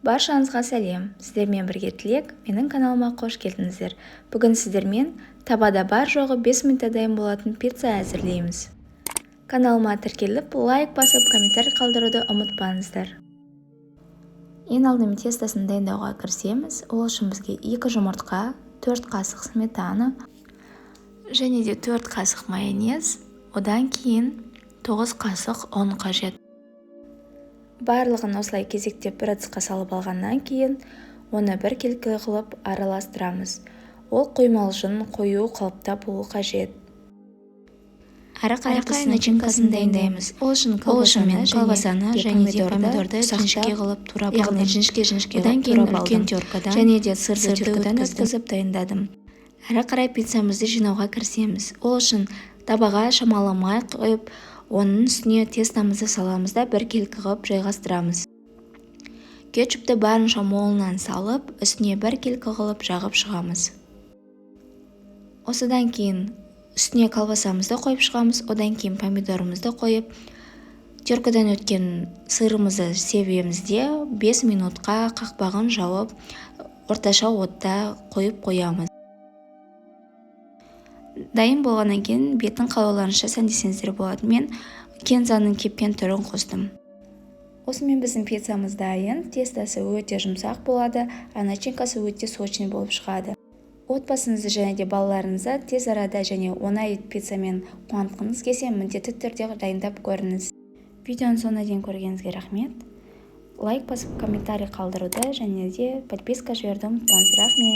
Баршаңызға сәлем! Сіздермен бірге Тілек. Менің каналыма қош келдіңіздер! Бүгін сіздермен табада бар-жоғы 5 минутта дайын болатын пицца әзірлейміз. Каналыма тіркеліп, лайк басып, комментарий қалдыруды ұмытпаңыздар. Ең алдымен тестосын дайындауға кірісеміз. Ол үшін бізге 2 жұмыртқа, 4 қасық сметана және де 4 қасық майонез, одан кейін 9 қасық ұн қажет. Барлығын осылай кезектеп бір ыдысқа салып алғаннан кейін, оны біркелкі қылып араластырамыз. Ол құймалжың, қою қалыпта болуы қажет. Әрі қарай начинкасын дайындаймыз. Ол үшін мен колбасаны және де помидорды жіңішке қылып турап алдым, яғни жіңішке-жіңішке. Одан кейін үлкен теркадан және де сырды теркадан өткізіп дайындадым. Әрі қарай пиццамызды жинауға кірісеміз. Ол үшін табаға шамалы май құйып, оның үстіне тестомызды саламыз да, біркелкі қылып жайғастырамыз. Кетчупті барынша молынан салып, үстіне біркелкі қылып жағып шығамыз. Осыдан кейін үстіне колбасамызды қойып шығамыз. Одан кейін помидорымызды қойып, теркадан өткен сырымызды себеміз де, 5 минутқа қақпағын жауып, орташа отта қойып қоямыз. Дайын болғаннан кейін бетін қалауларыңызша сәндесеңіздер болады. Мен кинзаның кепкен түрін қостым. Осымен біздің пиццамыз дайын. Тестосы өте жұмсақ болады, а начинкасы өте сочный болып шығады. Отбасыңызды және де балаларыңызды тез арада және оңай пиццамен қуантқыңыз келсе, міндетті түрде дайындап көріңіз. Видеоның соңына дейін көргеніңізге рахмет. Лайк басып, комментарий қалдыруды және де подписка жіберуді ұмытпаңыз. Рахмет!